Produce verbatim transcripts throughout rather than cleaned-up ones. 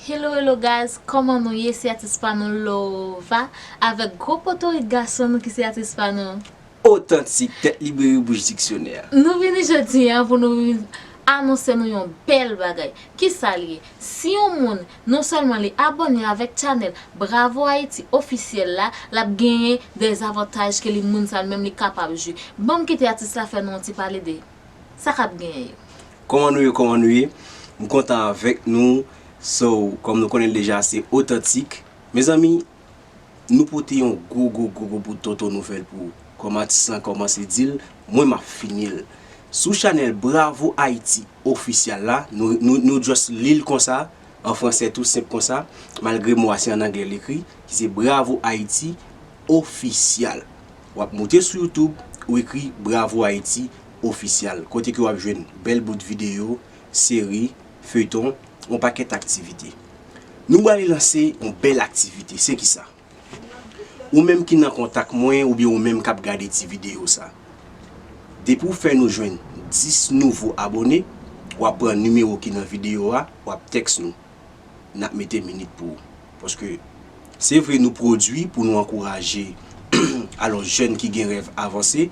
Hello, hello guys, kòman nou ye? Se atis pa nou Lova avèk gwo potorik gason nou ki se atis pa nou. Otantik, tèt li bri bouch diksyonè. Nou vini jodi a pou nou anonse nou yon bèl bagay. Kisa l ye? Si yon moun non sèlman li abòne avèk chanèl Bravo Haïti ofisyèl la, l ap genyen de zavantaj ke li moun sa l menm li kapab jwi. Ban m kite atis la fè nou yon ti pale de sa k ap genyen yo. Kòman nou ye, kòman nou ye? M kontan avèk nou. So, kòm nou konnen l deja, se Otantik. Mezanmi, nou pote yon gwo, gwo, gwo, gwo bout tonton nouvèl pou ou. Kòm atis lan kòmanse di l, mwen m ap fini l. Sou chanèl Bravo Haïti ofisyèl la, nou, nou, nou just li l konsa, an fransè tou senp konsa, malgre mo a se an anglè l ekri, ki se Bravo Haïti ofisyèl. W ap moute sou YouTube, ou ekri Bravo Haïti ofisyèl, kote ke w ap jwenn bèl bout videyo, seri, feyton, yon pakèt aktivite. Nou prale lanse yon bèl aktivite, se kisa? Ou menm ki nan kontak mwen oubyen ou menm k ap gade ti videyo sa, depi w fè nou jwenn dis nouvo abòne, w ap pran nimewo ki nan videyo a, w ap tèks nou. N ap mete minit pou ou. Paske se vre nou pwodui pou nou ankouraje alò jèn ki gen rèv avanse,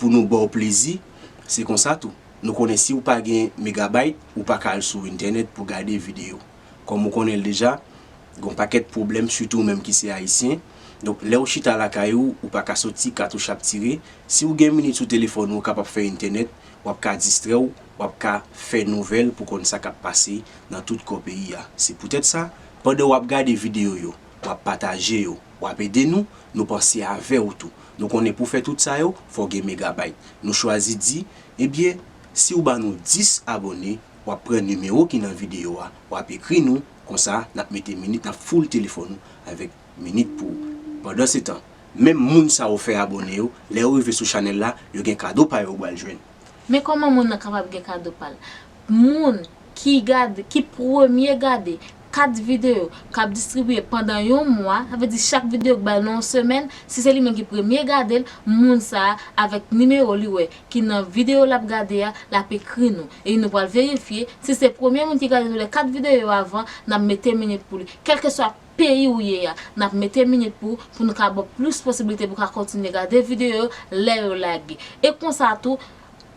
pou nou ba w plezi, se konsa tou. Nou konnen si w pa gen megabayt, ou pa ka al sou entènèt pou gade videyo. Kòm ou konnen l deja, gen yon pakèt pwoblèm, sitou ou menm ki se ayisyen. Donk, lè w chita lakay ou, ou pa ka soti, katouch ap tire. Si w gen minit sou telefòn ou, ou kapab fè entènèt, w ap ka distrè w, w ap ka fè nouvèl pou konn sa k ap pase nan tout kò peyi a. Se poutèt sa, pandan w ap gade videyo yo, w ap pataje yo, w ap ede nou, nou panse avè w tou. Nou konnen pou fè tout sa yo, fò w gen megabayt. Nou chwazi di, ebyen, si w ba nou dis abòne, w ap pran nimewo ki nan videyo a, w ap ekri nou, konsa n ap mete minit, n ap full telefòn ou avèk minit pou ou. Pandansetan, menm moun sa yo fè abòne yo, lè yo rive sou chanèl la, yo gen kado pa yo yo pral jwenn. Men kòman moun nan kapab gen kado pa l? Moun ki gade, ki premye gade kat videyo k ap distribiye pandan yon mwa, sa vle di chak videyo k bay nan yon semèn, si se li menm ki premye gade l, moun sa a avèk nimewo li wè ki nan videyo l ap gade a, l ap ekri nou. E nou pral verifye si se premye moun ki gade nou lè kat videyo yo avan, n ap mete minit pou li. Kèlkeswa peyi ou ye a, n ap mete minit pou, pou nou ka ba w plis posiblite pou w ka kontinye gade videyo yo lè yo lage. E konsa tou,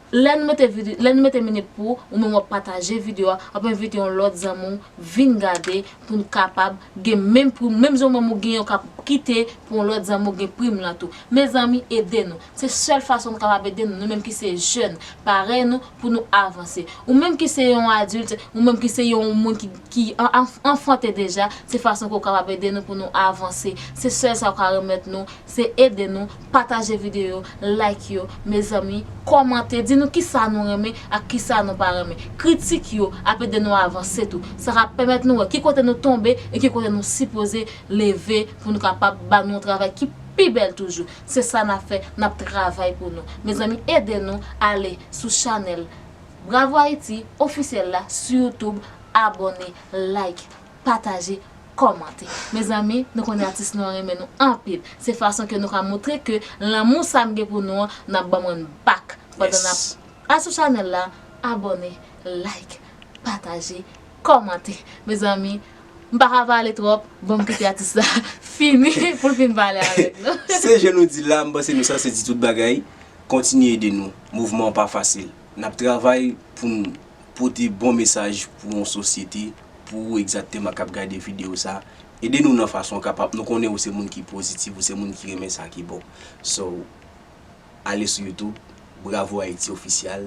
lè nou mete vide-, lè nou mete minit pou, ou menm w ap pataje videyo a, w ap envite yon lòt zanmi w vin gade pou n kapab gen menm prim, menm jan ou menm ou gen yon k ap kite pou yon lòt zanmi w gen prim lan tou. Mezanmi, ede nou. Se sèl fason nou kapab ede nou, nou menm ki se jèn, parèy nou, pou nou avanse. Ou menm ki se yon adilt, ou menm ki se yon moun ki, ki an-, an-, anfante deja, se fason ke w kapab ede nou pou nou avanse. Se sèl sa w ka remèt nou, se ede nou, pataje videyo, like yo, mezanmi, kòmante, di nou kisa nou renmen ak kisa nou pa renmen. Kritik yo ap ede nou avanse tou. Sa ka pèmèt nou wè ki kote nou tonbe e ki kote nou sipoze leve pou nou kapab ba nou yon travay ki pi bèl toujou. Se sa n ap fè, n ap travay pou nou. Mezanmi, ede nou ale sou chanèl Bravo Haïti ofisyèl la sou YouTube, abòne, like, pataje, kòmante. Mezanmi, nou konnen atis nou an renmen nou anpil. Se fason ke nou ka montre ke lanmou sa m gen pou nou an, n ap ban mwen back pandan n ap al sou chanèl la, abòne, like, pataje, kòmante. Mezanmi, m pa ka pale twòp, ban m kite atis la fini pou l fin pale avèk nou. Se jan nou di la, m panse nou sanse di tout bagay. Kontinye ede nou. Mouvman an pa fasil. N ap travay pou n pote bon mesaj pou yon sosyete, pou ou egzakteman k ap gade videyo sa. Ede nou nan fason w kapab. Nou konnen ou se moun ki pozitif, ou se moun ki renmen sa ki bon. So, ale sou YouTube, Bravo Haïti Ofisyal,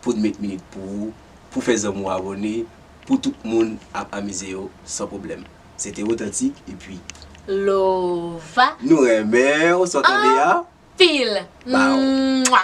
pou n met minit pou ou, pou fè zanmi w abòne, pou tout moun ap amize yo san pwoblèm. Se te Otantik, epi Lova. Nou renmen w, sa w tande a? Pil. Ba w. Mwa.